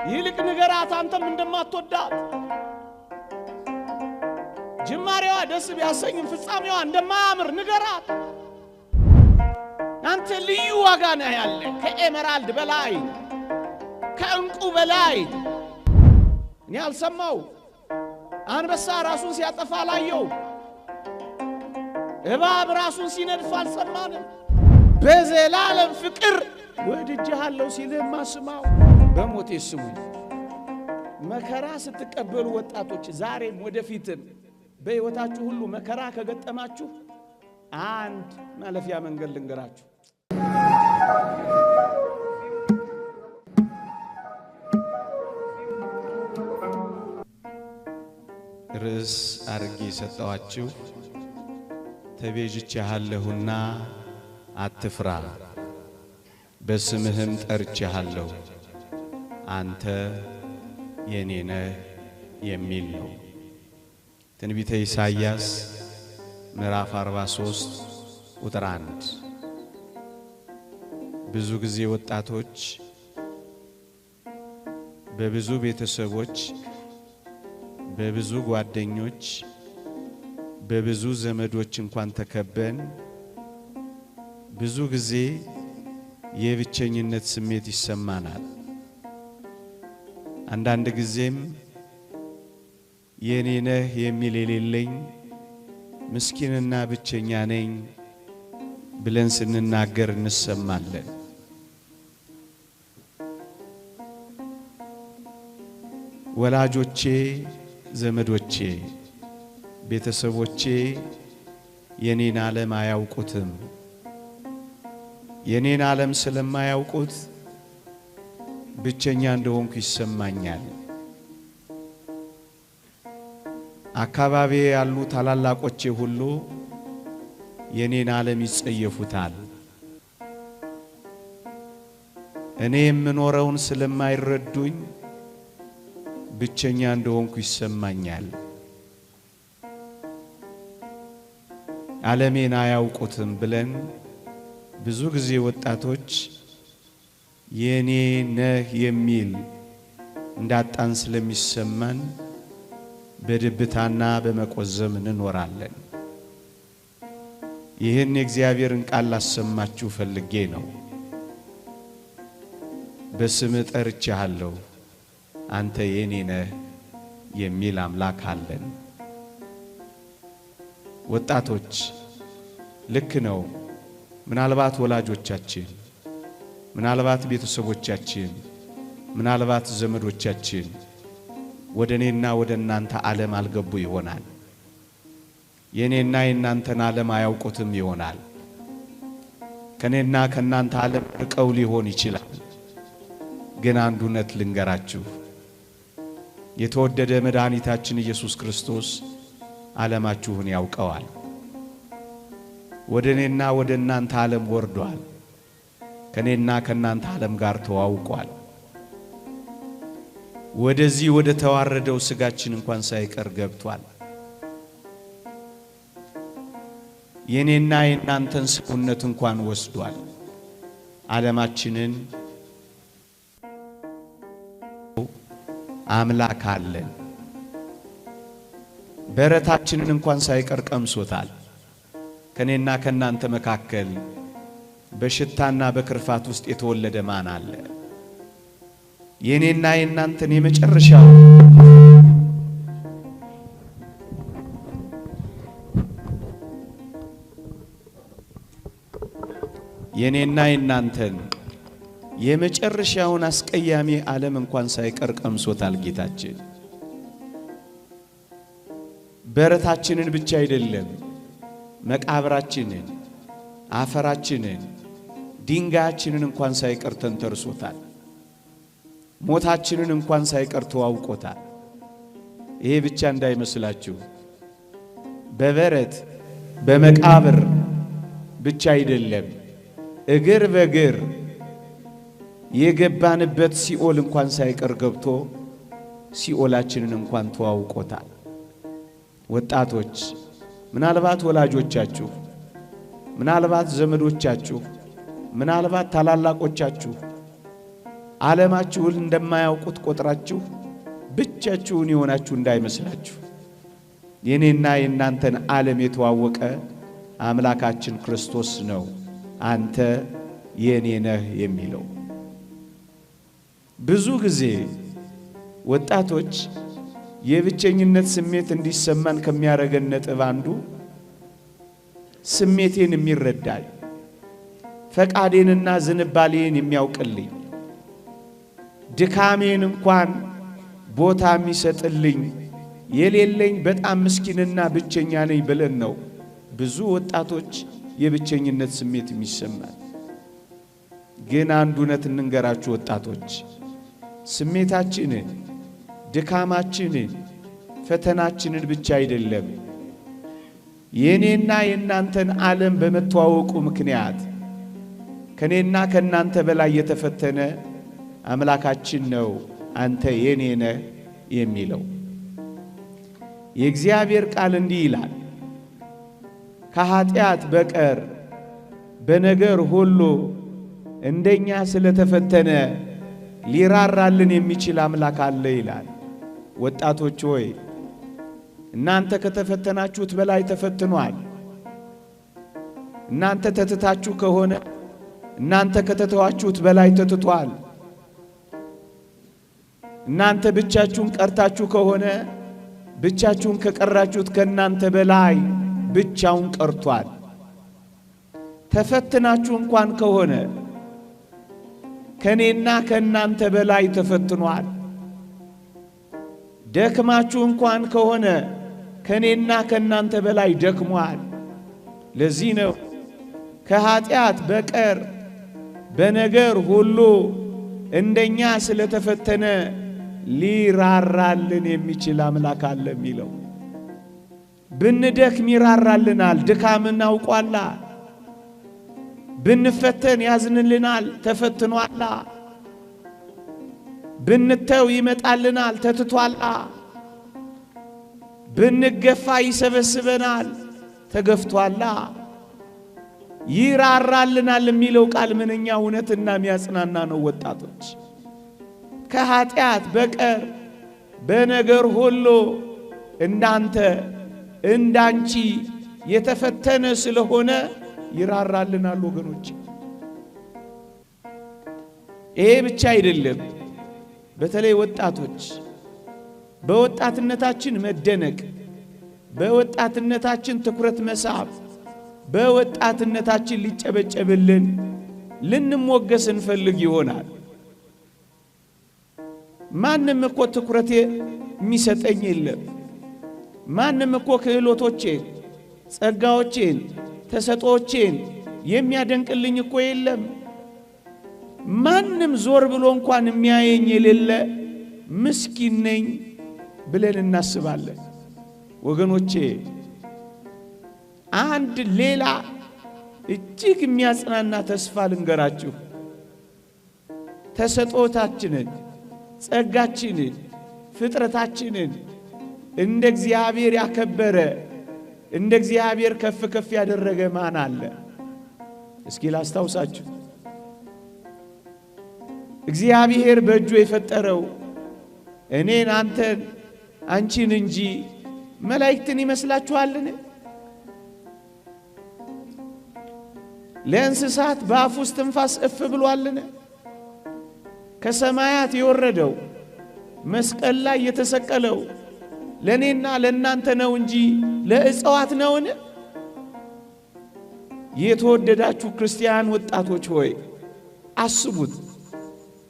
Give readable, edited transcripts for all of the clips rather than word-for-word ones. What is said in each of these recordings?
ይልቅ ንገራት አንተም እንደማትወዳት፣ ጅማሬዋ ደስ ቢያሰኝም ፍጻሜዋ እንደማያምር ንገራት። አንተ ልዩ ዋጋ ነህ ያለ፣ ከ emerald በላይ፣ ከእንቁ በላይ። እኔ አልሰማው፣ አንበሳ ራሱን ሲያጠፋ አላየው፣ እባብ ራሱን ሲነድፍ አልሰማንም። በዘላለም ፍቅር ወድጄሃለሁ ሲልህማ ስማው። በሞቴ ስሙኝ። መከራ ስትቀበሉ ወጣቶች፣ ዛሬም ወደፊትም በሕይወታችሁ ሁሉ መከራ ከገጠማችሁ አንድ ማለፊያ መንገድ ልንገራችሁ። ርዕስ አርጌ የሰጠኋችሁ ተቤዥቼሃለሁና አትፍራ፣ በስምህም ጠርቼሃለሁ፣ አንተ የኔ ነህ የሚል ነው። ትንቢተ ኢሳይያስ ምዕራፍ 43 ቁጥር 1። ብዙ ጊዜ ወጣቶች በብዙ ቤተሰቦች፣ በብዙ ጓደኞች፣ በብዙ ዘመዶች እንኳን ተከበን ብዙ ጊዜ የብቸኝነት ስሜት ይሰማናል። አንዳንድ ጊዜም የኔ ነህ የሚል የሌለኝ ምስኪንና ብቸኛ ነኝ ብለን ስንናገር እንሰማለን። ወላጆቼ፣ ዘመዶቼ፣ ቤተሰቦቼ የኔን ዓለም አያውቁትም። የኔን ዓለም ስለማያውቁት ብቸኛ እንደሆንኩ ይሰማኛል። አካባቢዬ ያሉ ታላላቆቼ ሁሉ የኔን ዓለም ይጸየፉታል። እኔ የምኖረውን ስለማይረዱኝ ብቸኛ እንደሆንኩ ይሰማኛል። ዓለሜን አያውቁትም ብለን ብዙ ጊዜ ወጣቶች የኔ ነህ የሚል እንዳጣን ስለሚሰማን በድብታና በመቆዘም እንኖራለን። ይህን የእግዚአብሔርን ቃል ላሰማችሁ ፈልጌ ነው። በስምህ ጠርቼሃለሁ፣ አንተ የኔ ነህ የሚል አምላክ አለን። ወጣቶች ልክ ነው። ምናልባት ወላጆቻችን፣ ምናልባት ቤተሰቦቻችን፣ ምናልባት ዘመዶቻችን ወደ እኔና ወደ እናንተ ዓለም አልገቡ ይሆናል። የእኔና የእናንተን ዓለም አያውቁትም ይሆናል። ከእኔና ከእናንተ ዓለም ርቀው ሊሆን ይችላል። ግን አንድ እውነት ልንገራችሁ፣ የተወደደ መድኃኒታችን ኢየሱስ ክርስቶስ ዓለማችሁን ያውቀዋል። ወደ እኔና ወደ እናንተ ዓለም ወርዷል። ከእኔና ከእናንተ ዓለም ጋር ተዋውቋል። ወደዚህ ወደ ተዋረደው ስጋችን እንኳን ሳይቀር ገብቷል። የኔና የእናንተን ሰውነት እንኳን ወስዷል። ዓለማችንን አምላክ አለን። በረታችንን እንኳን ሳይቀር ቀምሶታል። ከኔና ከናንተ መካከል በሽታና በክርፋት ውስጥ የተወለደ ማን አለ? የኔና የእናንተን የመጨረሻው የኔና የእናንተን የመጨረሻውን አስቀያሚ ዓለም እንኳን ሳይቀር ቀምሶታል ጌታችን። በረታችንን ብቻ አይደለም፣ መቃብራችንን፣ አፈራችንን፣ ድንጋያችንን እንኳን ሳይቀር ተንተርሶታል። ሞታችንን እንኳን ሳይቀር ተዋውቆታል። ይሄ ብቻ እንዳይመስላችሁ፣ በበረት በመቃብር ብቻ አይደለም፣ እግር በእግር የገባንበት ሲኦል እንኳን ሳይቀር ገብቶ ሲኦላችንን እንኳን ተዋውቆታል። ወጣቶች፣ ምናልባት ወላጆቻችሁ፣ ምናልባት ዘመዶቻችሁ፣ ምናልባት ታላላቆቻችሁ ዓለማችሁን እንደማያውቁት ቆጥራችሁ ብቻችሁን የሆናችሁ እንዳይመስላችሁ። የኔና የናንተን ዓለም የተዋወቀ አምላካችን ክርስቶስ ነው አንተ የኔ ነህ የሚለው። ብዙ ጊዜ ወጣቶች የብቸኝነት ስሜት እንዲሰማን ከሚያረገን ነጥብ አንዱ ስሜቴን የሚረዳኝ፣ ፈቃዴንና ዝንባሌን የሚያውቅልኝ፣ ድካሜን እንኳን ቦታ የሚሰጥልኝ የሌለኝ በጣም ምስኪንና ብቸኛ ነኝ ብለን ነው ብዙ ወጣቶች የብቸኝነት ስሜት የሚሰማን። ግን አንድ እውነት እንንገራችሁ ወጣቶች፣ ስሜታችንን፣ ድካማችንን፣ ፈተናችንን ብቻ አይደለም የኔና የናንተን ዓለም በመተዋወቁ ምክንያት ከኔና ከናንተ በላይ የተፈተነ አምላካችን ነው አንተ የኔ ነህ የሚለው። የእግዚአብሔር ቃል እንዲህ ይላል፣ ከኃጢአት በቀር በነገር ሁሉ እንደኛ ስለተፈተነ ሊራራልን የሚችል አምላክ አለ ይላል። ወጣቶች ሆይ እናንተ ከተፈተናችሁት በላይ ተፈትኗል። እናንተ ተትታችሁ ከሆነ እናንተ ከተተዋችሁት በላይ ተትቷል። እናንተ ብቻችሁን ቀርታችሁ ከሆነ ብቻችሁን ከቀራችሁት ከናንተ በላይ ብቻውን ቀርቷል። ተፈትናችሁ እንኳን ከሆነ ከኔና ከናንተ በላይ ተፈትኗል። ደክማችሁ እንኳን ከሆነ ከኔና ከናንተ በላይ ደክሟል። ለዚህ ነው ከኃጢአት በቀር በነገር ሁሉ እንደኛ ስለተፈተነ ሊራራልን የሚችል አምላክ አለ የሚለው። ብንደክም ይራራልናል፣ ድካምን አውቋላ። ብንፈተን ያዝንልናል፣ ተፈትኗላ። ብንተው ይመጣልናል፣ ተትቷላ። ብንገፋ ይሰበስበናል፣ ተገፍቷላ። ይራራልናል የሚለው ቃል ምንኛ እውነትና የሚያጽናና ነው ወጣቶች። ከኃጢአት በቀር በነገር ሁሉ እንዳንተ እንዳንቺ የተፈተነ ስለሆነ ይራራልናል ወገኖች። ይሄ ብቻ አይደለም። በተለይ ወጣቶች በወጣትነታችን መደነቅ፣ በወጣትነታችን ትኩረት መሳብ፣ በወጣትነታችን ሊጨበጨብልን ልንሞገስ እንፈልግ ይሆናል። ማንም እኮ ትኩረት የሚሰጠኝ የለም። ማንም እኮ ክህሎቶቼን፣ ጸጋዎቼን፣ ተሰጦቼን የሚያደንቅልኝ እኮ የለም። ማንም ዞር ብሎ እንኳን የሚያየኝ የሌለ ምስኪን ነኝ ብለን እናስባለን። ወገኖቼ አንድ ሌላ እጅግ የሚያጽናና ተስፋ ልንገራችሁ። ተሰጦታችንን፣ ጸጋችንን፣ ፍጥረታችንን እንደ እግዚአብሔር ያከበረ እንደ እግዚአብሔር ከፍ ከፍ ያደረገ ማን አለ? እስኪ ላስታውሳችሁ። እግዚአብሔር በእጁ የፈጠረው እኔን፣ አንተን፣ አንቺን እንጂ መላእክትን ይመስላችኋልን? ለእንስሳት በአፉ እስትንፋስ እፍ ብሏልን? ከሰማያት የወረደው መስቀል ላይ የተሰቀለው ለኔና ለናንተ ነው እንጂ ለእጽዋት ነውን? የተወደዳችሁ ክርስቲያን ወጣቶች ሆይ አስቡት።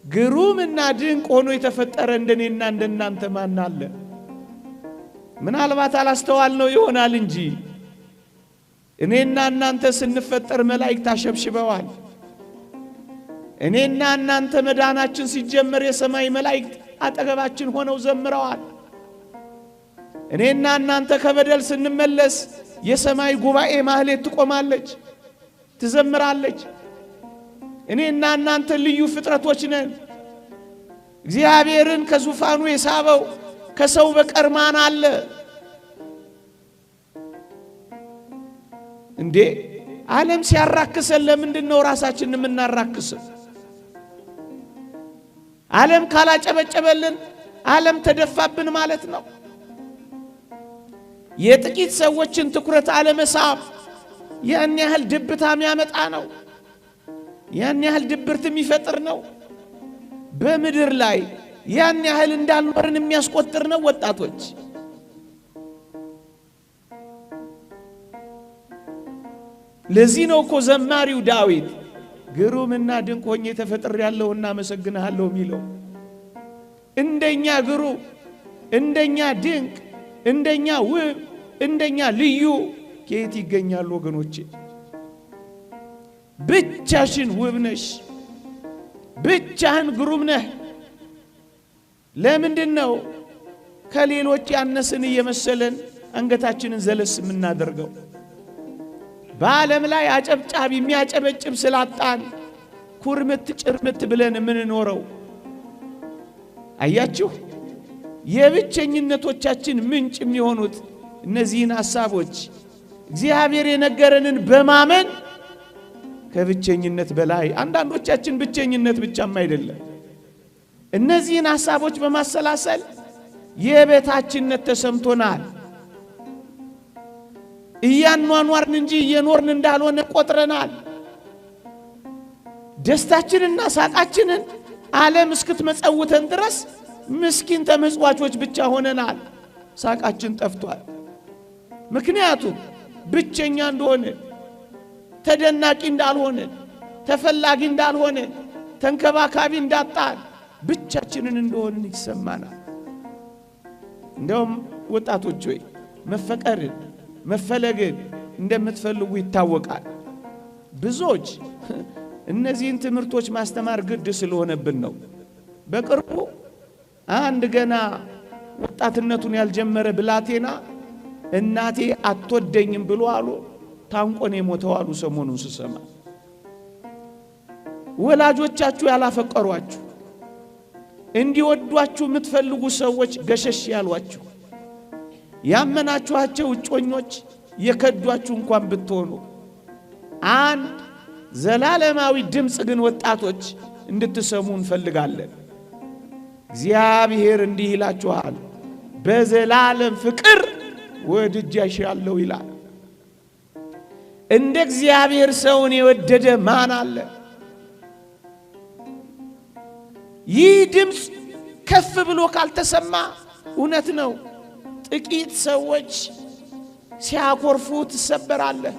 ግሩምና ድንቅ ሆኖ የተፈጠረ እንደኔና እንደናንተ ማን አለ? ምናልባት አላስተዋልነው ይሆናል እንጂ እኔና እናንተ ስንፈጠር መላእክት አሸብሽበዋል። እኔና እናንተ መዳናችን ሲጀመር የሰማይ መላእክት አጠገባችን ሆነው ዘምረዋል። እኔና እናንተ ከበደል ስንመለስ የሰማይ ጉባኤ ማህሌት ትቆማለች፣ ትዘምራለች። እኔና እናንተ ልዩ ፍጥረቶች ነን። እግዚአብሔርን ከዙፋኑ የሳበው ከሰው በቀር ማን አለ እንዴ? ዓለም ሲያራክሰን ለምንድን ነው ራሳችንን የምናራክሰው? ዓለም ካላጨበጨበልን ዓለም ተደፋብን ማለት ነው። የጥቂት ሰዎችን ትኩረት አለመሳብ ያን ያህል ድብታ የሚያመጣ ነው። ያን ያህል ድብርት የሚፈጥር ነው። በምድር ላይ ያን ያህል እንዳልኖርን የሚያስቆጥር ነው። ወጣቶች ለዚህ ነው እኮ ዘማሪው ዳዊት ግሩምና ድንቅ ሆኜ ተፈጥሬያለሁና አመሰግንሃለሁ የሚለው። እንደኛ ግሩም፣ እንደኛ ድንቅ፣ እንደኛ ውብ፣ እንደኛ ልዩ ከየት ይገኛሉ ወገኖቼ? ብቻሽን ውብ ነሽ፣ ብቻህን ግሩም ነህ። ለምንድን ነው ከሌሎች ያነስን እየመሰለን አንገታችንን ዘለስ የምናደርገው? በዓለም ላይ አጨብጫቢ የሚያጨበጭብ ስላጣን ኩርምት ጭርምት ብለን የምንኖረው። አያችሁ፣ የብቸኝነቶቻችን ምንጭ የሚሆኑት እነዚህን ሐሳቦች እግዚአብሔር የነገረንን በማመን ከብቸኝነት በላይ አንዳንዶቻችን ብቸኝነት ብቻም አይደለም፣ እነዚህን ሐሳቦች በማሰላሰል የበታችነት ተሰምቶናል። እያኗኗርን እንጂ እየኖርን እንዳልሆነ ቆጥረናል። ደስታችንና ሳቃችንን ዓለም እስክትመጸውተን ድረስ ምስኪን ተመጽዋቾች ብቻ ሆነናል። ሳቃችን ጠፍቷል። ምክንያቱም ብቸኛ እንደሆነ፣ ተደናቂ እንዳልሆነ፣ ተፈላጊ እንዳልሆነ፣ ተንከባካቢ እንዳጣን፣ ብቻችንን እንደሆንን ይሰማናል። እንደውም ወጣቶች ሆይ መፈቀርን መፈለግን እንደምትፈልጉ ይታወቃል። ብዙዎች እነዚህን ትምህርቶች ማስተማር ግድ ስለሆነብን ነው። በቅርቡ አንድ ገና ወጣትነቱን ያልጀመረ ብላቴና እናቴ አትወደኝም ብሎ አሉ ታንቆን የሞተው አሉ ሰሞኑን ስሰማ። ወላጆቻችሁ ያላፈቀሯችሁ፣ እንዲወዷችሁ የምትፈልጉ ሰዎች ገሸሽ ያሏችሁ፣ ያመናችኋቸው እጮኞች የከዷችሁ እንኳን ብትሆኑ አንድ ዘላለማዊ ድምፅ ግን ወጣቶች እንድትሰሙ እንፈልጋለን። እግዚአብሔር እንዲህ ይላችኋል፣ በዘላለም ፍቅር ወድጄሻለሁ ይላል። እንደ እግዚአብሔር ሰውን የወደደ ማን አለ? ይህ ድምፅ ከፍ ብሎ ካልተሰማ እውነት ነው፣ ጥቂት ሰዎች ሲያኮርፉ ትሰበራለህ።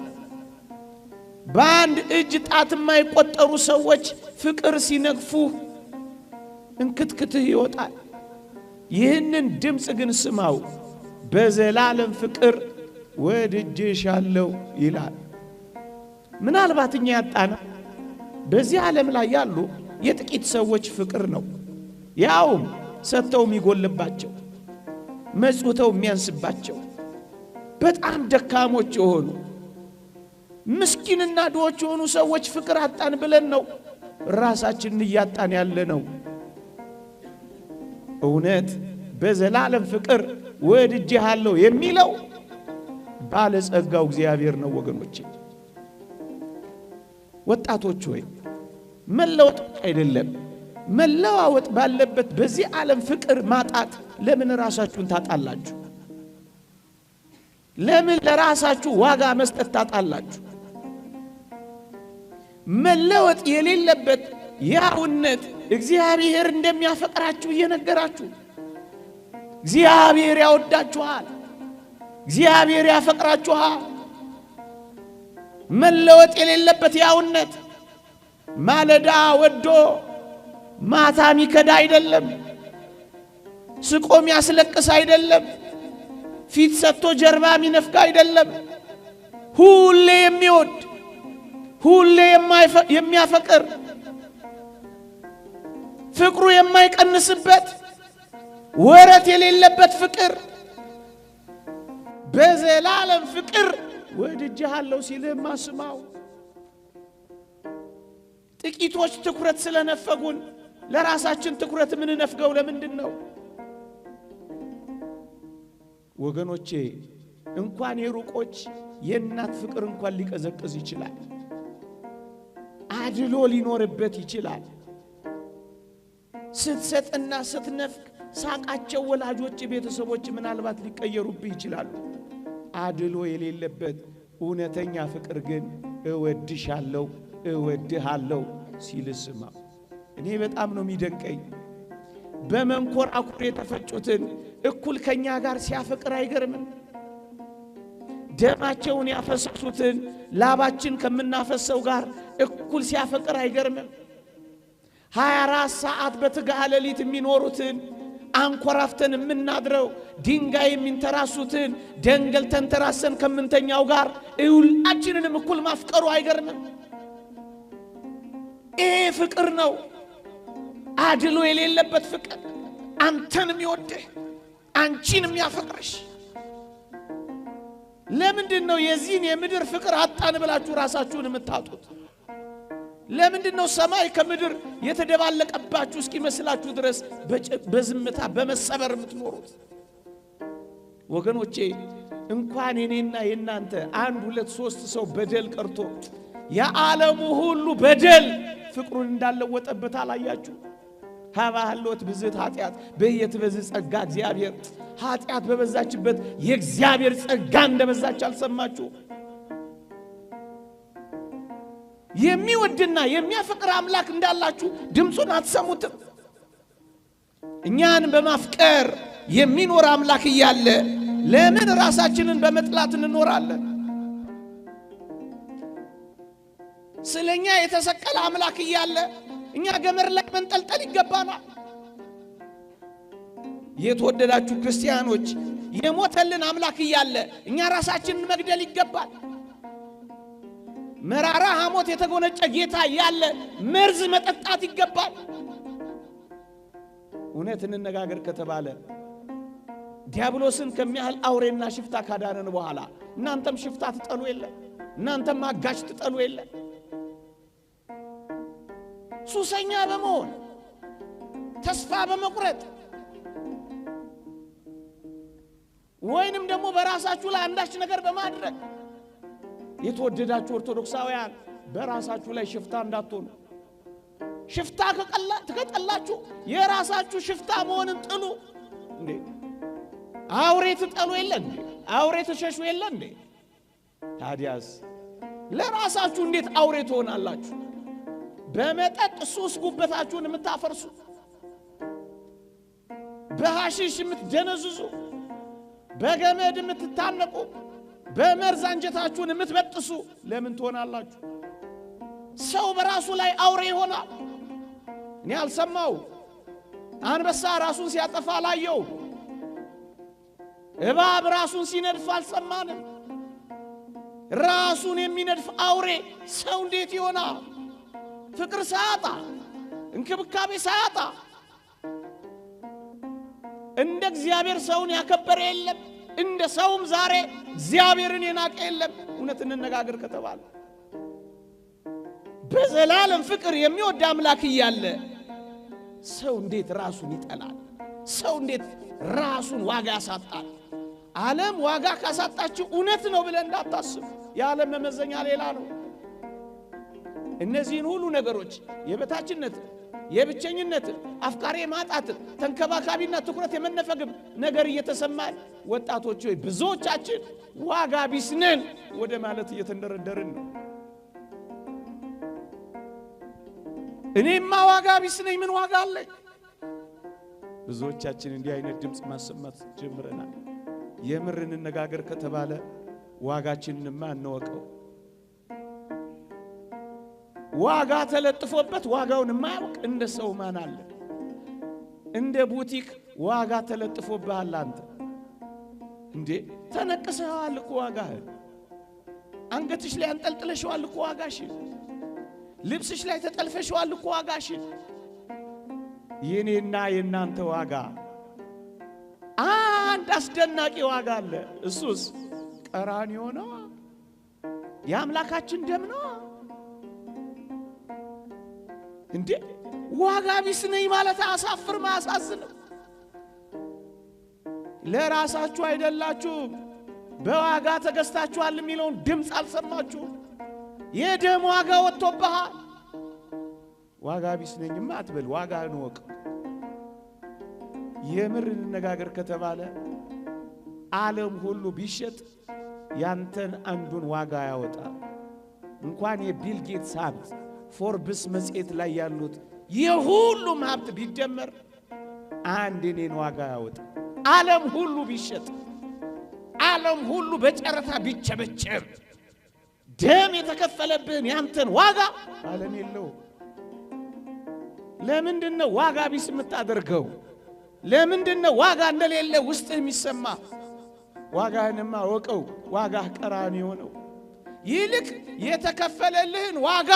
በአንድ እጅ ጣት የማይቆጠሩ ሰዎች ፍቅር ሲነግፉ እንክትክትህ ይወጣል። ይህንን ድምፅ ግን ስማው፣ በዘላለም ፍቅር ወድጄሻለሁ ይላል። ምናልባት እኛ ያጣነው በዚህ ዓለም ላይ ያሉ የጥቂት ሰዎች ፍቅር ነው። ያውም ሰጥተው የሚጎልባቸው፣ መጽውተው የሚያንስባቸው፣ በጣም ደካሞች የሆኑ ምስኪንና ድሆች የሆኑ ሰዎች ፍቅር አጣን ብለን ነው ራሳችንን እያጣን ያለ ነው። እውነት በዘላለም ፍቅር ወድጄሃለሁ የሚለው ባለጸጋው እግዚአብሔር ነው። ወገኖቼ ወጣቶች ሆይ መለወጥ አይደለም መለዋወጥ ባለበት በዚህ ዓለም ፍቅር ማጣት ለምን ራሳችሁን ታጣላችሁ? ለምን ለራሳችሁ ዋጋ መስጠት ታጣላችሁ? መለወጥ የሌለበት ያውነት እግዚአብሔር እንደሚያፈቅራችሁ እየነገራችሁ፣ እግዚአብሔር ያወዳችኋል፣ እግዚአብሔር ያፈቅራችኋል። መለወጥ የሌለበት ያውነት ማለዳ ወዶ ማታ ሚከዳ አይደለም። ስቆ የሚያስለቅስ አይደለም። ፊት ሰጥቶ ጀርባ የሚነፍግ አይደለም። ሁሌ የሚወድ፣ ሁሌ የሚያፈቅር፣ ፍቅሩ የማይቀንስበት፣ ወረት የሌለበት ፍቅር፣ በዘላለም ፍቅር ወድጄሃለሁ ሲልህማ ስማው። ጥቂቶች ትኩረት ስለነፈጉን ለራሳችን ትኩረት የምንነፍገው ለምንድን ነው? ወገኖቼ እንኳን የሩቆች የእናት ፍቅር እንኳን ሊቀዘቅዝ ይችላል። አድሎ ሊኖርበት ይችላል። ስትሰጥና ስትነፍቅ ሳቃቸው ወላጆች ቤተሰቦች ምናልባት ሊቀየሩብህ ይችላሉ። አድሎ የሌለበት እውነተኛ ፍቅር ግን እወድሻለሁ እወድሃለሁ ሲል ስማ። እኔ በጣም ነው የሚደንቀኝ። በመንኮራኩር የተፈጩትን እኩል ከኛ ጋር ሲያፈቅር አይገርምም? ደማቸውን ያፈሰሱትን ላባችን ከምናፈሰው ጋር እኩል ሲያፈቅር አይገርምም? 24 ሰዓት በትጋሃ ሌሊት የሚኖሩትን አንኮራፍተን የምናድረው ድንጋይ የሚንተራሱትን ደንገል ተንተራሰን ከምንተኛው ጋር ሁላችንንም እኩል ማፍቀሩ አይገርምም? ይሄ ፍቅር ነው። አድሎ የሌለበት ፍቅር፣ አንተን የሚወድህ አንቺን የሚያፈቅርሽ። ለምንድን ነው የዚህን የምድር ፍቅር አጣን ብላችሁ ራሳችሁን የምታጡት? ለምንድን ነው ሰማይ ከምድር የተደባለቀባችሁ እስኪመስላችሁ ድረስ በዝምታ በመሰበር የምትኖሩት? ወገኖቼ እንኳን የኔና የናንተ 1 2 3 ሰው በደል ቀርቶ የዓለሙ ሁሉ በደል ፍቅሩን እንዳለወጠበት አላያችሁ? ሀባህሎት ብዝት ኃጢአት በየትበዝ ጸጋ እግዚአብሔር። ኃጢአት በበዛችበት የእግዚአብሔር ጸጋ እንደበዛች አልሰማችሁ? የሚወድና የሚያፈቅር አምላክ እንዳላችሁ ድምፁን አትሰሙትም? እኛን በማፍቀር የሚኖር አምላክ እያለ ለምን ራሳችንን በመጥላት እንኖራለን? ስለኛ የተሰቀለ አምላክ እያለ እኛ ገመድ ላይ መንጠልጠል ይገባናል። የተወደዳችሁ ክርስቲያኖች የሞተልን አምላክ እያለ እኛ ራሳችንን መግደል ይገባል። መራራ ሐሞት የተጎነጨ ጌታ እያለ መርዝ መጠጣት ይገባል። እውነት እንነጋገር ከተባለ ዲያብሎስን ከሚያህል አውሬና ሽፍታ ካዳነን በኋላ እናንተም ሽፍታ ትጠሉ የለ? እናንተም አጋች ትጠሉ የለ? ሱሰኛ በመሆን ተስፋ በመቁረጥ ወይንም ደግሞ በራሳችሁ ላይ አንዳች ነገር በማድረግ የተወደዳችሁ ኦርቶዶክሳውያን በራሳችሁ ላይ ሽፍታ እንዳትሆኑ። ሽፍታ ከጠላችሁ የራሳችሁ ሽፍታ መሆንን ጥሉ። እንዴ አውሬ ትጠሉ የለ እንዴ? አውሬ ትሸሹ የለ እንዴ? ታዲያስ ለራሳችሁ እንዴት አውሬ ትሆናላችሁ? በመጠጥ ሱስ ጉበታችሁን የምታፈርሱ፣ በሐሺሽ የምትደነዝዙ፣ በገመድ የምትታነቁ፣ በመርዝ አንጀታችሁን የምትበጥሱ ለምን ትሆናላችሁ? ሰው በራሱ ላይ አውሬ ይሆናል። እኔ አልሰማው። አንበሳ ራሱን ሲያጠፋ አላየው። እባብ ራሱን ሲነድፍ አልሰማንም። ራሱን የሚነድፍ አውሬ ሰው እንዴት ይሆናል? ፍቅር ሳያጣ እንክብካቤ ሳያጣ እንደ እግዚአብሔር ሰውን ያከበረ የለም። እንደ ሰውም ዛሬ እግዚአብሔርን የናቀ የለም። እውነት እንነጋገር ከተባለ በዘላለም ፍቅር የሚወድ አምላክ እያለ ሰው እንዴት ራሱን ይጠላል? ሰው እንዴት ራሱን ዋጋ ያሳጣል? ዓለም ዋጋ ካሳጣችሁ እውነት ነው ብለን እንዳታስብ። የዓለም መመዘኛ ሌላ ነው። እነዚህን ሁሉ ነገሮች የበታችነት፣ የብቸኝነት፣ አፍቃሪ ማጣት፣ ተንከባካቢና ትኩረት የመነፈግም ነገር እየተሰማን ወጣቶች ሆይ ብዙዎቻችን ዋጋ ቢስ ነን ወደ ማለት እየተንደረደርን ነው። እኔማ ዋጋ ቢስ ነኝ፣ ምን ዋጋ አለኝ? ብዙዎቻችን እንዲህ አይነት ድምፅ ማሰማት ጀምረናል። የምር እንነጋገር ከተባለ ዋጋችንንማ እንወቀው። ዋጋ ተለጥፎበት ዋጋውን የማያውቅ እንደ ሰው ማን አለ? እንደ ቡቲክ ዋጋ ተለጥፎብሃል። አንተ እንዴ ተነቅሰዋል እኮ ዋጋህን። አንገትሽ ላይ አንጠልጥለሽዋል እኮ ዋጋሽን። ልብስሽ ላይ ተጠልፈሽዋል እኮ ዋጋሽን። የኔና የናንተ ዋጋ አንድ አስደናቂ ዋጋ አለ። እሱስ ቀራንዮ ነው። የአምላካችን ደም ነው። እንዴ ዋጋ ቢስ ነኝ ማለት አያሳፍርም? አያሳዝንም? ለራሳችሁ አይደላችሁም፣ በዋጋ ተገዝታችኋል የሚለውን ድምፅ አልሰማችሁም? የደም ዋጋ ወጥቶብሃል። ዋጋ ቢስ ነኝማ አትበል፣ ዋጋህን እወቅ። የምር እንነጋገር ከተባለ ዓለም ሁሉ ቢሸጥ ያንተን አንዱን ዋጋ ያወጣ። እንኳን የቢል ጌትስ ሀብት ፎርብስ መጽሔት ላይ ያሉት የሁሉም ሀብት ቢደመር አንድ እኔን ዋጋ ያወጣ። ዓለም ሁሉ ቢሸጥ፣ ዓለም ሁሉ በጨረታ ቢቸበቸብ ደም የተከፈለብህን ያንተን ዋጋ ዓለም የለውም። ለምንድን ነው ዋጋ ቢስ የምታደርገው? ለምንድን ነው ዋጋ እንደሌለ ውስጥህ የሚሰማ? ዋጋህንማ ወቀው። ዋጋህ ቀራንዮ ነው። ይልቅ የተከፈለልህን ዋጋ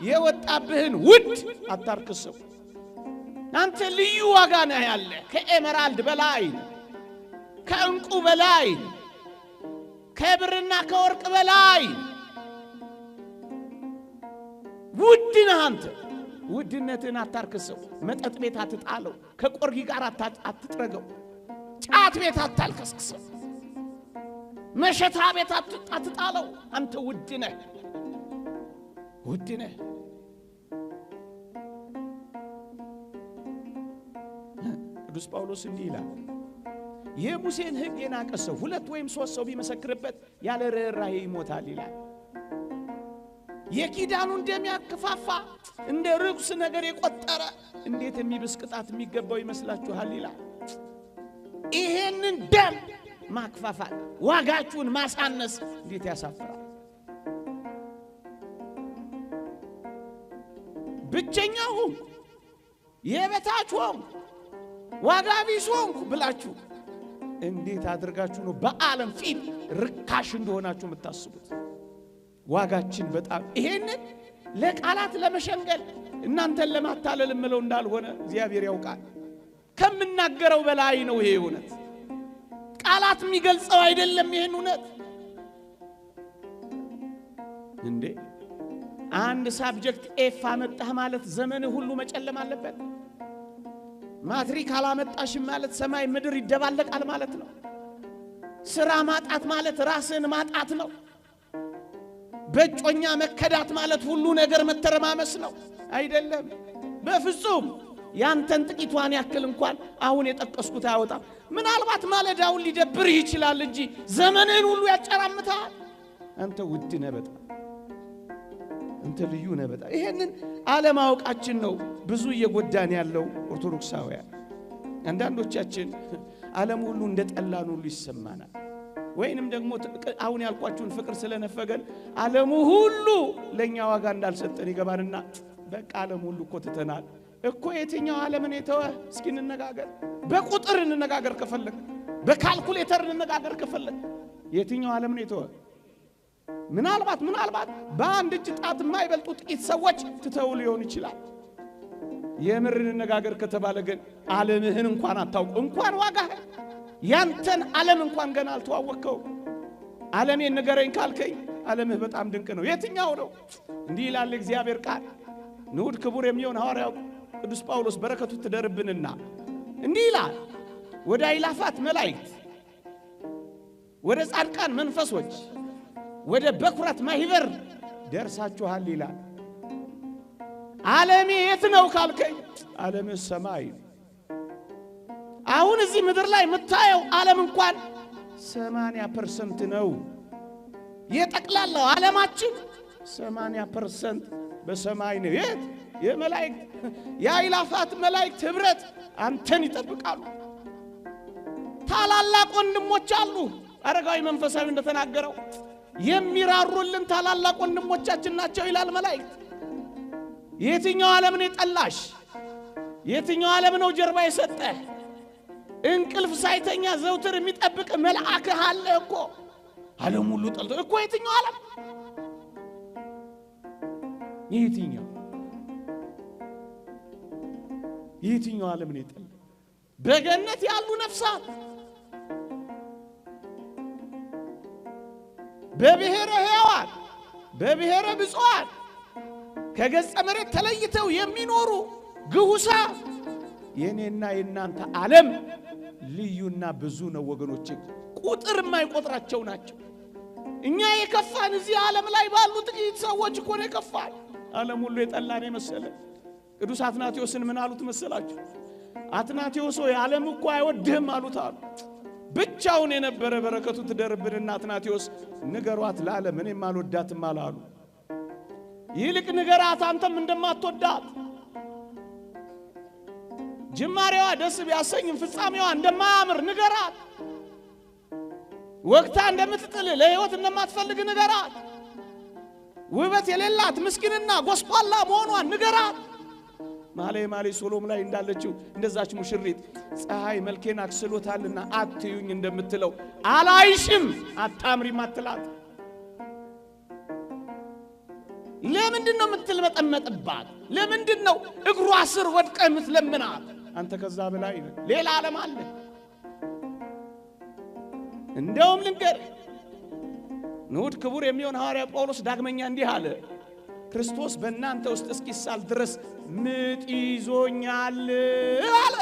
የወጣብህን ውድ አታርክሰው። አንተ ልዩ ዋጋ ነህ ያለ፣ ከ emerald በላይ፣ ከእንቁ በላይ፣ ከብርና ከወርቅ በላይ ውድ ነህ አንተ። ውድነትህን አታርክሰው። መጠጥ ቤት አትጣለው። ከቆርጊ ጋር አትጥረገው። ጫት ቤት አታልከስክሰው። መሸታ ቤት አትጣለው። አንተ ውድ ነህ፣ ውድ ነህ። ቅዱስ ጳውሎስ እንዲህ ይላል፣ የሙሴን ሕግ የናቀ ሰው 2 ወይም 3 ሰው ቢመሰክርበት ያለ ርኅራኄ ይሞታል ይላል። የኪዳኑን ደም ያከፋፋ እንደ ርኩስ ነገር የቆጠረ እንዴት የሚብስ ቅጣት የሚገባው ይመስላችኋል ይላል። ይሄንን ደም ማክፋፋት፣ ዋጋችሁን ማሳነስ እንዴት ያሳፍራል። ብቸኛ ሆንኩ፣ የበታች ሆንኩ፣ ዋጋ ቢስ ሆንኩ ብላችሁ እንዴት አድርጋችሁ ነው በዓለም ፊት ርካሽ እንደሆናችሁ የምታስቡት? ዋጋችን በጣም ይሄንን ለቃላት ለመሸንገል እናንተን ለማታለል እምለው እንዳልሆነ እግዚአብሔር ያውቃል። ከምናገረው በላይ ነው ይሄ እውነት። ቃላት የሚገልጸው አይደለም ይሄን እውነት። እንዴ አንድ subject F አመጣህ ማለት ዘመንህ ሁሉ መጨለም አለበት። ማትሪክ አላመጣሽም ማለት ሰማይ ምድር ይደባለቃል ማለት ነው። ስራ ማጣት ማለት ራስን ማጣት ነው። በጮኛ መከዳት ማለት ሁሉ ነገር መተረማመስ ነው። አይደለም፣ በፍጹም። ያንተን ጥቂቷን ያክል እንኳን አሁን የጠቀስኩት አያወጣም። ምናልባት ማለዳውን ሊደብርህ ይችላል እንጂ ዘመንህን ሁሉ ያጨራምታል። አንተ ውድ ነህ በጣም፣ አንተ ልዩ ነህ በጣም። ይሄንን አለማወቃችን ነው ብዙ እየጎዳን ያለው ኦርቶዶክሳውያን። አንዳንዶቻችን ዓለም ሁሉ እንደጠላን ሁሉ ይሰማናል። ወይንም ደግሞ አሁን ያልኳችሁን ፍቅር ስለነፈገን ዓለሙ ሁሉ ለኛ ዋጋ እንዳልሰጠን ይገባንና በቃ ዓለም ሁሉ እኮ ትተናል እኮ። የትኛው ዓለምን የተወ? እስኪ እንነጋገር፣ በቁጥር እንነጋገር ከፈለግ፣ በካልኩሌተር እንነጋገር ከፈለግ፣ የትኛው ዓለም ነው የተወ? ምናልባት በአንድ እጅ ጣት የማይበልጡ ጥቂት ሰዎች ትተው ሊሆን ይችላል። የምር እንነጋገር ከተባለ ግን ዓለምህን እንኳን አታውቅ፣ እንኳን ዋጋህን፣ ያንተን ዓለም እንኳን ገና አልተዋወቅከው። ዓለሜን ንገረኝ ካልከኝ ዓለምህ በጣም ድንቅ ነው። የትኛው ነው? እንዲህ ይላል እግዚአብሔር ቃል። ንዑድ ክቡር የሚሆን ሐዋርያው ቅዱስ ጳውሎስ በረከቱ ትደርብንና እንዲህ ይላል፣ ወደ አይላፋት መላእክት፣ ወደ ጻድቃን መንፈሶች፣ ወደ በኩራት ማህበር ደርሳችኋል ይላል። ዓለሜ የት ነው ካልከኝ ዓለምህ ሰማይ ነው። አሁን እዚህ ምድር ላይ የምታየው ዓለም እንኳን 80% ነው። የጠቅላላው ዓለማችን 80% በሰማይ ነው። የት? የመላእክት የአእላፋት መላእክት ህብረት አንተን ይጠብቃሉ። ታላላቅ ወንድሞች አሉ። አረጋዊ መንፈሳዊ እንደተናገረው የሚራሩልን ታላላቅ ወንድሞቻችን ናቸው ይላል መላእክት። የትኛው ዓለም ነው የጠላሽ? የትኛው ዓለም ነው ጀርባ የሰጠህ? እንቅልፍ ሳይተኛ ዘውትር የሚጠብቅ መልአክህ አለ እኮ። ዓለም ሁሉ ጠልቶ እኮ የትኛው ዓለም? የትኛው ዓለም ነው የጠላ? በገነት ያሉ ነፍሳት፣ በብሔረ ሕያዋን፣ በብሔረ ብፁዓን ከገጸ መሬት ተለይተው የሚኖሩ ግሁሳ የኔና የናንተ ዓለም ልዩና ብዙ ነው ወገኖቼ። ቁጥር የማይቆጥራቸው ናቸው። እኛ የከፋን እዚህ ዓለም ላይ ባሉ ጥቂት ሰዎች እኮ ነው የከፋን። ዓለም ሁሉ የጠላን የመሰለ። ቅዱስ አትናቴዎስን ምን አሉት መሰላችሁ? አትናቴዎስ ሆይ ዓለም እኮ አይወድህም አሉት አሉ። ብቻውን የነበረ በረከቱ ትደርብንና አትናቴዎስ ንገሯት ለዓለም እኔም አልወዳትም አላሉ። ይልቅ ንገራት አንተም እንደማትወዳት፣ ጅማሬዋ ደስ ቢያሰኝም ፍጻሜዋ እንደማያምር ንገራት። ወቅታ እንደምትጥል ለሕይወት እንደማትፈልግ ንገራት። ውበት የሌላት ምስኪንና ጎስቋላ መሆኗን ንገራት። ማሌ ማሌ ሶሎም ላይ እንዳለችው እንደዛች ሙሽሪት ፀሐይ መልኬን አክስሎታልና አትዩኝ እንደምትለው አላይሽም አታምሪም አትላት። ለምንድን ነው የምትልመጠመጥባት? ለምንድን ነው እግሯ ስር ወድቀህ የምትለምናት? አንተ ከዛ በላይ ነህ። ሌላ ዓለም አለ። እንደውም ልንገርህ፣ ንዑድ ክቡር የሚሆን ሐዋርያ ጳውሎስ ዳግመኛ እንዲህ አለ፣ ክርስቶስ በእናንተ ውስጥ እስኪሳል ድረስ ምጥ ይዞኛል አለ።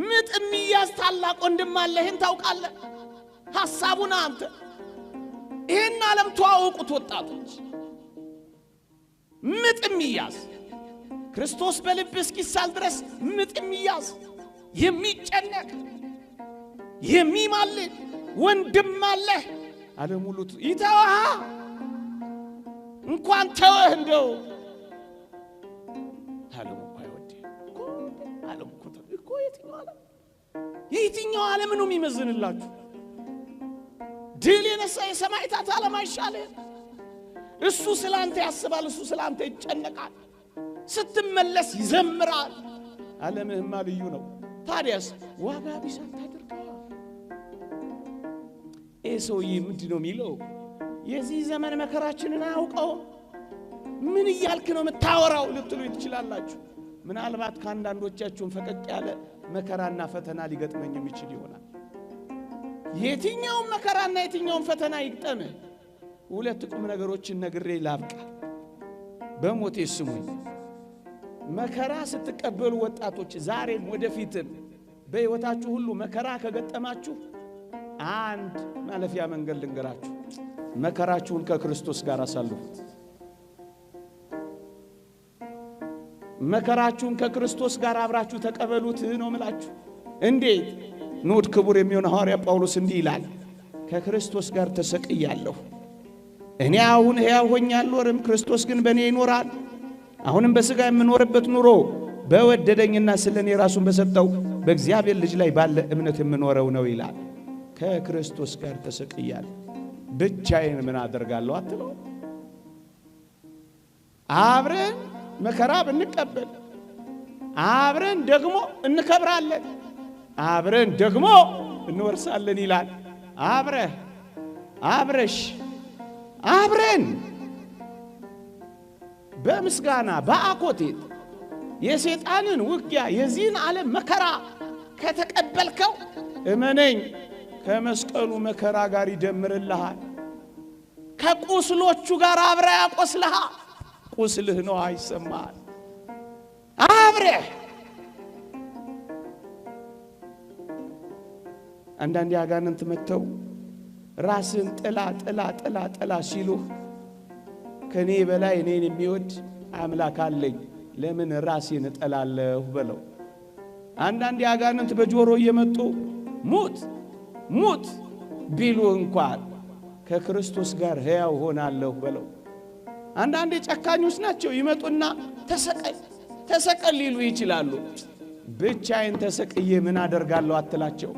ምጥ የሚያዝ ታላቅ ወንድም አለ። ይህን ታውቃለህ። ሐሳቡን አንተ ይህን ዓለም ተዋወቁት ወጣቶች። ምጥ የሚያዝ ክርስቶስ በልብ እስኪሳል ድረስ ምጥ የሚያዝ የሚጨነቅ የሚማልድ ወንድም አለህ። ዓለም ሁሉ ይተዋሃ እንኳን ተወህ። እንደው ዓለም እኮ አይወድህም እኮ ዓለም እኮ እኮ የትኛው ዓለም የትኛው ዓለም ነው የሚመዝንላችሁ? ድል የነሳ የሰማዕታት ዓለም አይሻልህም? እሱ ስላንተ ያስባል። እሱ ስላንተ ይጨነቃል። ስትመለስ ይዘምራል። ዓለምህማ ልዩ ነው። ታዲያስ ዋጋ ቢስ አታድርገዋ። ይህ ሰውዬ ምንድን ነው የሚለው? የዚህ ዘመን መከራችንን አያውቀውም። ምን እያልክ ነው የምታወራው ልትሉ ትችላላችሁ። ምናልባት ከአንዳንዶቻችሁን ፈቀቅ ያለ መከራና ፈተና ሊገጥመኝ የሚችል ይሆናል። የትኛውም መከራና የትኛውም ፈተና ይግጠምህ፣ ሁለት ቁም ነገሮችን ነግሬ ላብቃ። በሞቴ ስሙኝ። መከራ ስትቀበሉ ወጣቶች፣ ዛሬም ወደፊትም በሕይወታችሁ ሁሉ መከራ ከገጠማችሁ አንድ ማለፊያ መንገድ ልንገራችሁ። መከራችሁን ከክርስቶስ ጋር አሳልፉት። መከራችሁን ከክርስቶስ ጋር አብራችሁ ተቀበሉት ነው ምላችሁ። እንዴት? ንዑድ ክቡር የሚሆን ሐዋርያ ጳውሎስ እንዲህ ይላል፣ ከክርስቶስ ጋር ተሰቅያለሁ። እኔ አሁን ሕያው ሆኜ አልኖርም፣ ክርስቶስ ግን በእኔ ይኖራል። አሁንም በሥጋ የምኖርበት ኑሮ በወደደኝና ስለ እኔ ራሱን በሰጠው በእግዚአብሔር ልጅ ላይ ባለ እምነት የምኖረው ነው ይላል። ከክርስቶስ ጋር ተሰቅያለሁ፣ ብቻዬን ምን አደርጋለሁ አትለው። አብረን መከራ ብንቀበል አብረን ደግሞ እንከብራለን፣ አብረን ደግሞ እንወርሳለን ይላል። አብረህ አብረሽ አብረን በምስጋና በአኮቴት የሰይጣንን ውጊያ የዚህን ዓለም መከራ ከተቀበልከው እመነኝ ከመስቀሉ መከራ ጋር ይደምርልሃል። ከቁስሎቹ ጋር አብረህ ያቆስልሃል። ቁስልህ ነው አይሰማል። አብረህ አንዳንድ አጋንንት መጥተው ራስን ጥላ ጥላ ጥላ ጥላ ሲሉህ ከኔ በላይ እኔን የሚወድ አምላክ አለኝ ለምን ራሴን እጠላለሁ በለው። አንዳንድ አጋንንት በጆሮ እየመጡ ሙት ሙት ቢሉ እንኳን ከክርስቶስ ጋር ሕያው ሆናለሁ በለው። አንዳንድ ጨካኞች ናቸው። ይመጡና ተሰቀል ተሰቀል ሊሉ ይችላሉ። ብቻዬን ተሰቅዬ ምን አደርጋለሁ አትላቸው።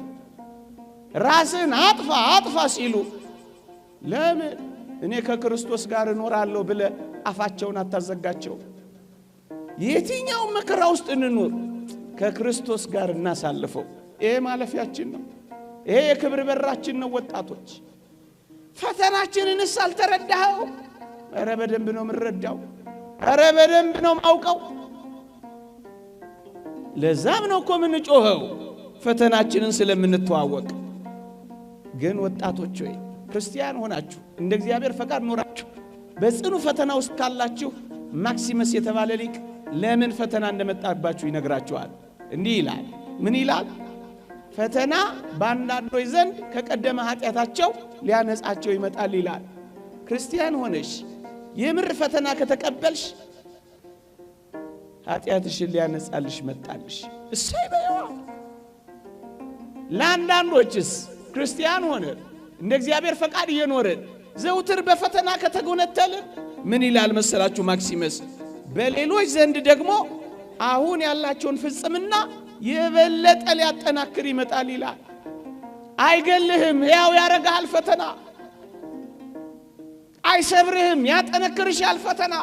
ራስን አጥፋ አጥፋ ሲሉ ለምን እኔ ከክርስቶስ ጋር እኖራለሁ ብለ አፋቸውን አታዘጋቸው። የትኛው መከራ ውስጥ እንኑር ከክርስቶስ ጋር እናሳልፈው። ይሄ ማለፊያችን ነው። ይሄ የክብር በራችን ነው። ወጣቶች ፈተናችንንስ አልተረዳኸው? ኧረ በደንብ ነው የምረዳው። ኧረ በደንብ ነው ማውቀው። ለዛም ነው እኮ የምንጮኸው ፈተናችንን ስለምንተዋወቅ። ግን ወጣቶች ሆይ ክርስቲያን ሆናችሁ እንደ እግዚአብሔር ፈቃድ ኖራችሁ በጽኑ ፈተና ውስጥ ካላችሁ ማክሲመስ የተባለ ሊቅ ለምን ፈተና እንደመጣባችሁ ይነግራችኋል። እንዲህ ይላል። ምን ይላል? ፈተና በአንዳንዶች ዘንድ ከቀደመ ኃጢአታቸው ሊያነጻቸው ይመጣል ይላል። ክርስቲያን ሆነሽ የምር ፈተና ከተቀበልሽ ኃጢአትሽን ሊያነጻልሽ መጣልሽ። እሰይ በይዋ። ለአንዳንዶችስ ክርስቲያን ሆነ እንደ እግዚአብሔር ፈቃድ እየኖርን ዘውትር በፈተና ከተጎነተልን ምን ይላል መሰላችሁ ማክሲመስ? በሌሎች ዘንድ ደግሞ አሁን ያላቸውን ፍጽምና የበለጠ ሊያጠናክር ይመጣል ይላል። አይገልህም፣ ሕያው ያረግሃል ፈተና። አይሰብርህም፣ ያጠነክርሻል ፈተና።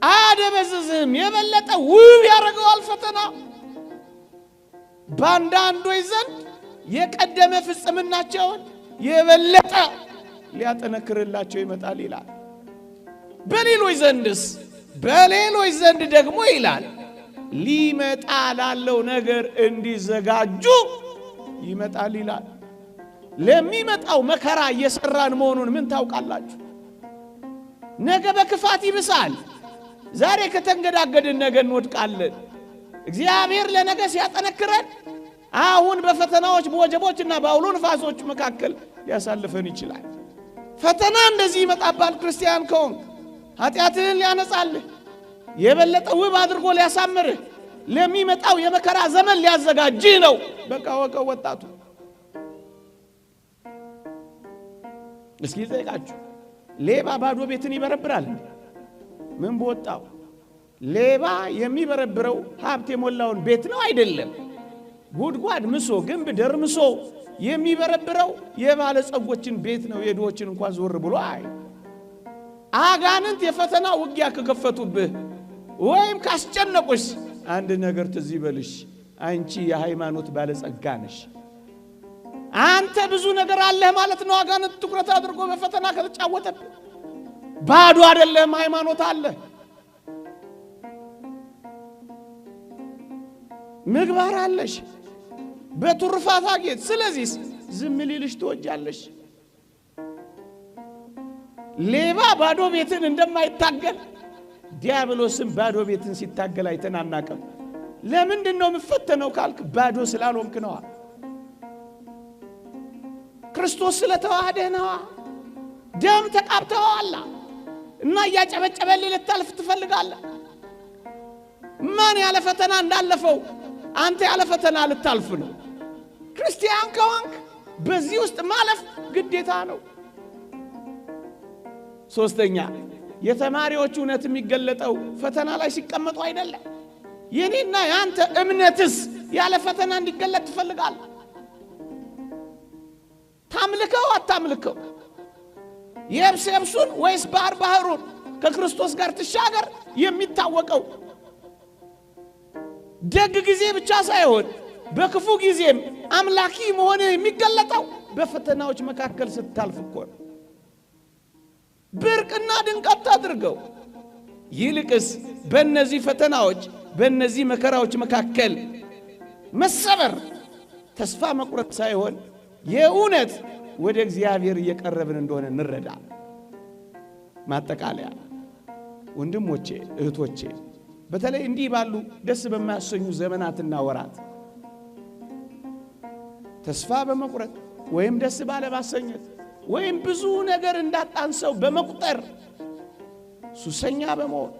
አያደበዝዝህም፣ የበለጠ ውብ ያደርገዋል ፈተና። በአንዳንዶች ዘንድ የቀደመ ፍጽምናቸውን የበለጠ ሊያጠነክርላቸው ይመጣል ይላል። በሌሎች ዘንድስ? በሌሎች ዘንድ ደግሞ ይላል ሊመጣ ላለው ነገር እንዲዘጋጁ ይመጣል ይላል። ለሚመጣው መከራ እየሰራን መሆኑን ምን ታውቃላችሁ? ነገ በክፋት ይብሳል። ዛሬ ከተንገዳገድን ነገ እንወድቃለን። እግዚአብሔር ለነገ ሲያጠነክረን አሁን በፈተናዎች በወጀቦችና በአውሎ ንፋሶች መካከል ሊያሳልፈን ይችላል። ፈተና እንደዚህ ይመጣባል። ክርስቲያን ከሆንክ ኃጢአትህን ሊያነጻልህ የበለጠ ውብ አድርጎ ሊያሳምርህ ለሚመጣው የመከራ ዘመን ሊያዘጋጅህ ነው። በቃ ወቀው ወጣቱ። እስኪ ጠይቃችሁ፣ ሌባ ባዶ ቤትን ይበረብራል? ምን በወጣው? ሌባ የሚበረብረው ሀብት የሞላውን ቤት ነው አይደለም። ጉድጓድ ምሶ ግንብ ደርምሶ የሚበረብረው የባለጸጎችን ቤት ነው። የድሆችን እንኳን ዞር ብሎ አይ። አጋንንት የፈተና ውጊያ ከከፈቱብህ ወይም ካስጨነቁሽ አንድ ነገር ትዝ ይበልሽ፣ አንቺ የሃይማኖት ባለጸጋ ነሽ። አንተ ብዙ ነገር አለህ ማለት ነው። አጋንንት ትኩረት አድርጎ በፈተና ከተጫወተብህ ባዶ አይደለም፣ ሃይማኖት አለ፣ ምግባር አለሽ፣ በትሩፋት አጌጥ። ስለዚህ ዝም ሊልሽ ትወጃለሽ። ሌባ ባዶ ቤትን እንደማይታገል ዲያብሎስም ባዶ ቤትን ሲታገል አይተን አናውቅም። ለምንድን ነው የምፈተነው ካልክ ባዶ ስላልሆንክ ነዋ። ክርስቶስ ስለተዋህደህ ነዋ። ደም ተቃብተዋላ እና እያጨበጨበልህ ልታልፍ ትፈልጋለህ። ማን ያለ ፈተና እንዳለፈው አንተ ያለ ፈተና ልታልፍ ነው። ክርስቲያን ከሆንክ በዚህ ውስጥ ማለፍ ግዴታ ነው። ሶስተኛ፣ የተማሪዎች እውነት የሚገለጠው ፈተና ላይ ሲቀመጡ አይደለም። የኔና የአንተ እምነትስ ያለ ፈተና እንዲገለጥ ትፈልጋለህ? ታምልከው አታምልከው? የብስ የብሱን ወይስ ባህር ባህሩን ከክርስቶስ ጋር ትሻገር የሚታወቀው ደግ ጊዜ ብቻ ሳይሆን በክፉ ጊዜም አምላኪ መሆንህ የሚገለጠው በፈተናዎች መካከል ስታልፍ እኮ ነው። ብርቅና ድንቅ አታድርገው። ይልቅስ በእነዚህ ፈተናዎች በእነዚህ መከራዎች መካከል መሰበር፣ ተስፋ መቁረጥ ሳይሆን የእውነት ወደ እግዚአብሔር እየቀረብን እንደሆነ እንረዳ። ማጠቃለያ፣ ወንድሞቼ እህቶቼ፣ በተለይ እንዲህ ባሉ ደስ በማያሰኙ ዘመናትና ወራት ተስፋ በመቁረጥ ወይም ደስ ባለማሰኘት ወይም ብዙ ነገር እንዳጣን ሰው በመቁጠር ሱሰኛ በመሆን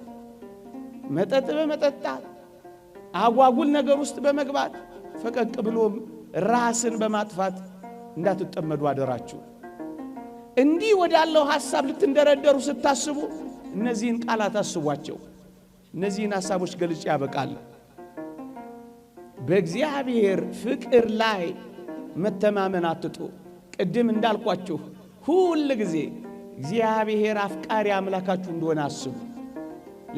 መጠጥ በመጠጣት አጓጉል ነገር ውስጥ በመግባት ፈቀቅ ብሎም ራስን በማጥፋት እንዳትጠመዱ አደራችሁ። እንዲህ ወዳለው ሐሳብ ልትንደረደሩ ስታስቡ እነዚህን ቃላት አስቧቸው። እነዚህን ሐሳቦች ገልጬ ያበቃል። በእግዚአብሔር ፍቅር ላይ መተማመን አትጡ። ቅድም እንዳልኳችሁ ሁል ጊዜ እግዚአብሔር አፍቃሪ አምላካችሁ እንደሆነ አስቡ።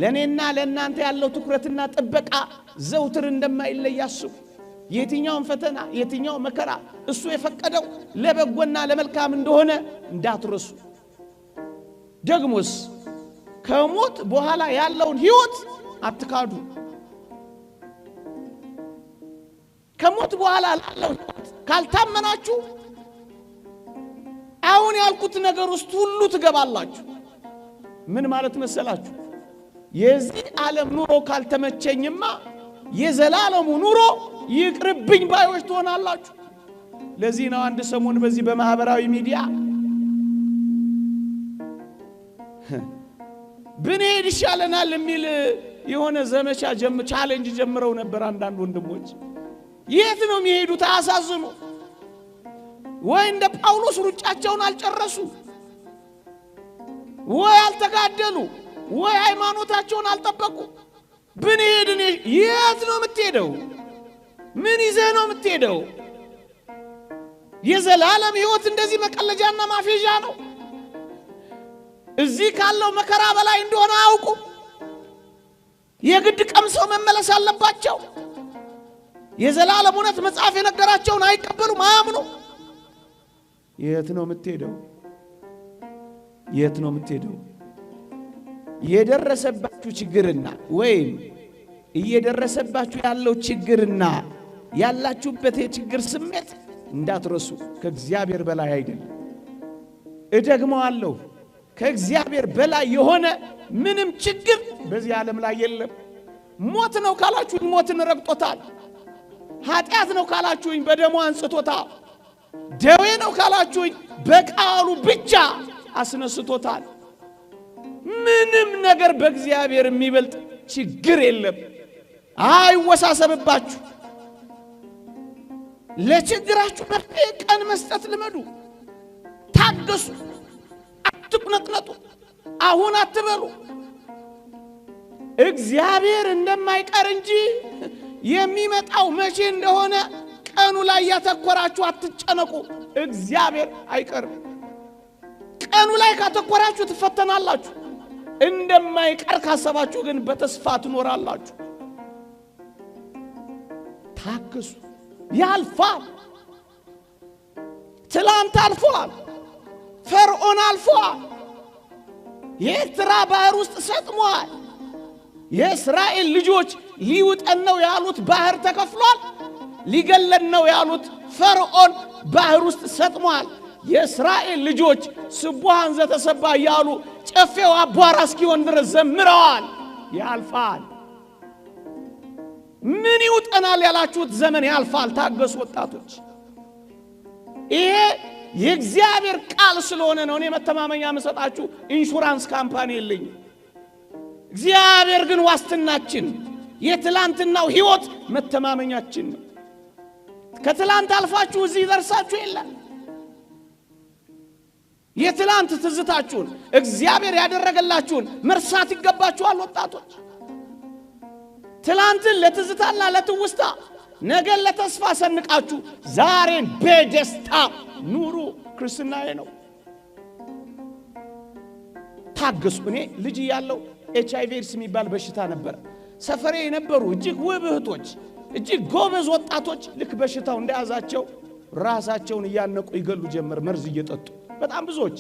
ለእኔና ለእናንተ ያለው ትኩረትና ጥበቃ ዘውትር እንደማይለይ አስቡ። የትኛውን ፈተና የትኛው መከራ እሱ የፈቀደው ለበጎና ለመልካም እንደሆነ እንዳትረሱ። ደግሞስ ከሞት በኋላ ያለውን ሕይወት አትካዱ። ከሞት በኋላ ላለው ሕይወት ካልታመናችሁ አሁን ያልኩት ነገር ውስጥ ሁሉ ትገባላችሁ። ምን ማለት መሰላችሁ? የዚህ ዓለም ኑሮ ካልተመቸኝማ የዘላለሙ ኑሮ ይቅርብኝ ባዮች ትሆናላችሁ። ለዚህ ነው አንድ ሰሞን በዚህ በማህበራዊ ሚዲያ ብንሄድ ይሻለናል የሚል የሆነ ዘመቻ challenge ጀምረው ነበር አንዳንድ ወንድሞች። የት ነው የሚሄዱት? አያሳዝኑ ወይ? እንደ ጳውሎስ ሩጫቸውን አልጨረሱ ወይ አልተጋደሉ ወይ ሃይማኖታቸውን አልጠበቁ። ብንሄድ የት ነው የምትሄደው? ምን ይዘህ ነው የምትሄደው? የዘላለም ሕይወት እንደዚህ መቀለጃና ማፌዣ ነው? እዚህ ካለው መከራ በላይ እንደሆነ አያውቁም። የግድ ቀምሰው መመለስ አለባቸው። የዘላለም እውነት መጽሐፍ የነገራቸውን አይቀበሉም፣ አያምኑ። የት ነው የምትሄደው? የት ነው የምትሄደው? የደረሰባችሁ ችግርና ወይም እየደረሰባችሁ ያለው ችግርና ያላችሁበት የችግር ስሜት እንዳትረሱ፣ ከእግዚአብሔር በላይ አይደለም። እደግመዋለሁ፣ ከእግዚአብሔር በላይ የሆነ ምንም ችግር በዚህ ዓለም ላይ የለም። ሞት ነው ካላችሁኝ ሞትን ረግጦታል። ኃጢአት ነው ካላችሁኝ በደሙ አንጽቶታል። ደዌ ነው ካላችሁኝ በቃሉ ብቻ አስነስቶታል። ምንም ነገር በእግዚአብሔር የሚበልጥ ችግር የለም። አይወሳሰብባችሁ። ለችግራችሁ መፍትሄ ቀን መስጠት ልመዱ። ታገሱ፣ አትቁነጥነጡ፣ አሁን አትበሉ። እግዚአብሔር እንደማይቀር እንጂ የሚመጣው መቼ እንደሆነ ቀኑ ላይ ያተኮራችሁ አትጨነቁ። እግዚአብሔር አይቀርም። ቀኑ ላይ ካተኮራችሁ ትፈተናላችሁ። እንደማይቀር ካሰባችሁ ግን በተስፋ ትኖራላችሁ። ታገሱ፣ ያልፋል። ትላንት አልፏል። ፈርዖን አልፏል። የኤርትራ ባህር ውስጥ ሰጥሟል። የእስራኤል ልጆች ሊውጠን ነው ያሉት ባህር ተከፍሏል። ሊገለን ነው ያሉት ፈርዖን ባህር ውስጥ ሰጥሟል። የእስራኤል ልጆች ስቡሃን ዘተሰባ እያሉ ጨፌው አቧራ እስኪሆን ድረስ ዘምረዋል። ያልፋል። ምን ይውጠናል ያላችሁት ዘመን ያልፋል። ታገሱ ወጣቶች። ይሄ የእግዚአብሔር ቃል ስለሆነ ነው። እኔ መተማመኛ የምሰጣችሁ insurance company የለኝም። እግዚአብሔር ግን ዋስትናችን፣ የትላንትናው ሕይወት መተማመኛችን ነው። ከትላንት አልፋችሁ እዚህ ደርሳችሁ የለም። የትላንት ትዝታችሁን እግዚአብሔር ያደረገላችሁን መርሳት ይገባችኋል ወጣቶች። ትላንትን ለትዝታና ለትውስታ፣ ነገን ለተስፋ ሰንቃችሁ ዛሬን በደስታ ኑሩ። ክርስትናዬ ነው። ታገሱ። እኔ ልጅ እያለሁ HIV AIDS የሚባል በሽታ ነበር። ሰፈሬ የነበሩ እጅግ ውብ እህቶች፣ እጅግ ጎበዝ ወጣቶች ልክ በሽታው እንደያዛቸው ራሳቸውን እያነቁ ይገሉ ጀመር፣ መርዝ እየጠጡ በጣም ብዙዎች።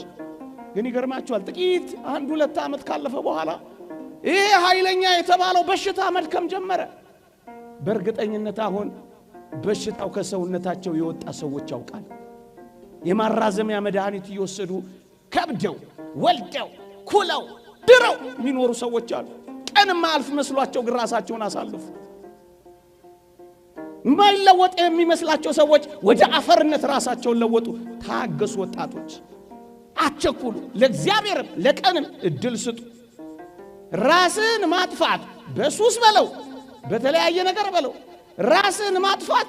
ግን ይገርማቸዋል፣ ጥቂት 1-2 ዓመት ካለፈ በኋላ ይሄ ኃይለኛ የተባለው በሽታ መድከም ጀመረ። በእርግጠኝነት አሁን በሽታው ከሰውነታቸው የወጣ ሰዎች ያውቃል። የማራዘሚያ መድኃኒት እየወሰዱ ከብደው ወልደው ኩለው ድረው የሚኖሩ ሰዎች አሉ። ቀን ማያልፍ መስሏቸው ግን ራሳቸውን አሳልፉ። የማይለወጥ የሚመስላቸው ሰዎች ወደ አፈርነት ራሳቸውን ለወጡ። ታገሱ ወጣቶች፣ አትቸኩሉ። ለእግዚአብሔርም ለቀንም እድል ስጡ። ራስን ማጥፋት በሱስ በለው በተለያየ ነገር በለው ራስን ማጥፋት፣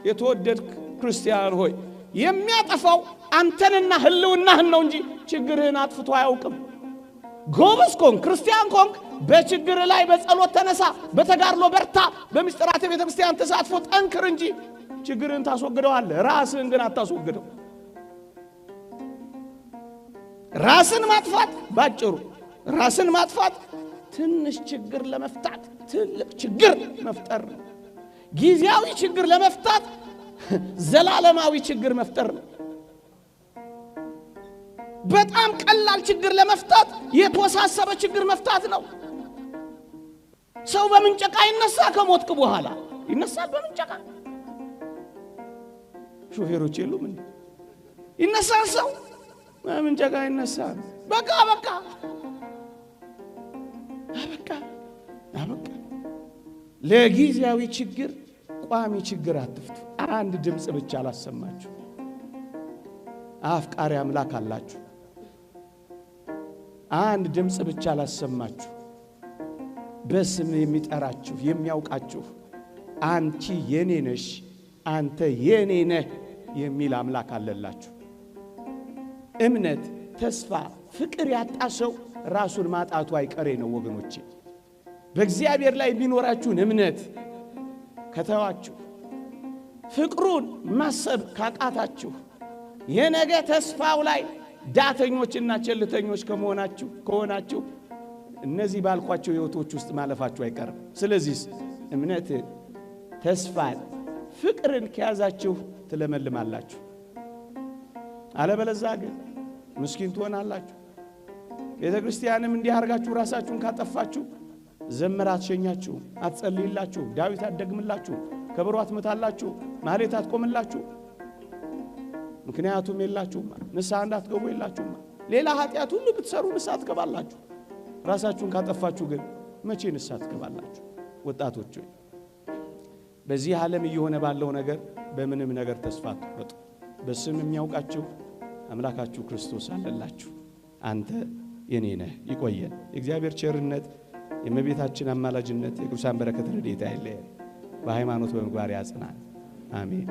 የተወደድክ ክርስቲያን ሆይ የሚያጠፋው አንተንና ህልውናህን ነው እንጂ ችግርህን አጥፍቶ አያውቅም። ጎበዝ ኮንክ፣ ክርስቲያን ኮንክ፣ በችግር ላይ በጸሎት ተነሳ፣ በተጋድሎ በርታ፣ በምስጢራተ ቤተ ክርስቲያን ተሳትፎ ጠንክር እንጂ ችግርህን ታስወግደዋለህ። ራስህን ግን አታስወግደው። ራስን ማጥፋት ባጭሩ ራስን ማጥፋት ትንሽ ችግር ለመፍታት ትልቅ ችግር መፍጠር ነው። ጊዜያዊ ችግር ለመፍታት ዘላለማዊ ችግር መፍጠር ነው። በጣም ቀላል ችግር ለመፍታት የተወሳሰበ ችግር መፍታት ነው። ሰው በምንጨቃ ይነሳ ከሞትክ በኋላ ይነሳል። በምንጨቃ ሾፌሮች የሉም እንዴ? ይነሳል። ሰው በምንጨቃ ይነሳል። በቃ በቃ አበቃ አበቃ። ለጊዜያዊ ችግር ቋሚ ችግር አትፍቱ። አንድ ድምፅ ብቻ አላሰማችሁ። አፍቃሪ አምላክ አላችሁ። አንድ ድምፅ ብቻ ላሰማችሁ። በስም የሚጠራችሁ የሚያውቃችሁ፣ አንቺ የኔ ነሽ፣ አንተ የኔ ነህ የሚል አምላክ አለላችሁ። እምነት፣ ተስፋ፣ ፍቅር ያጣ ሰው ራሱን ማጣቱ አይቀሬ ነው ወገኖቼ። በእግዚአብሔር ላይ የሚኖራችሁን እምነት ከተዋችሁ፣ ፍቅሩን ማሰብ ካቃታችሁ፣ የነገ ተስፋው ላይ ዳተኞችና ቸልተኞች ከመሆናችሁ ከሆናችሁ እነዚህ ባልኳቸው ሕይወቶች ውስጥ ማለፋችሁ አይቀርም። ስለዚህ እምነትን፣ ተስፋን፣ ፍቅርን ከያዛችሁ ትለመልማላችሁ። አለበለዛ ግን ምስኪን ትሆናላችሁ። ቤተ ክርስቲያንም እንዲህ አድርጋችሁ ራሳችሁን ካጠፋችሁ ዘመር አትሸኛችሁ፣ አትጸልይላችሁ፣ ዳዊት አትደግምላችሁ፣ ከበሮ አትመታላችሁ፣ ማህሌት አትቆምላችሁ። ምክንያቱም የላችሁማ፣ ንስሐ እንዳትገቡ የላችሁማ። ሌላ ኃጢአት ሁሉ ብትሰሩ ንስሐ ትገባላችሁ። ራሳችሁን ካጠፋችሁ ግን መቼ ንስሐ ትገባላችሁ? ወጣቶች ሆይ፣ በዚህ ዓለም እየሆነ ባለው ነገር በምንም ነገር ተስፋ አትቁረጡ። በስም የሚያውቃችሁ አምላካችሁ ክርስቶስ አለላችሁ። አንተ የኔ ነህ። ይቆየን። የእግዚአብሔር ቸርነት፣ የእመቤታችን አማላጅነት፣ የቅዱሳን በረከት ረድኤት አይለየን። በሃይማኖት በምግባር ያጽናን። አሜን።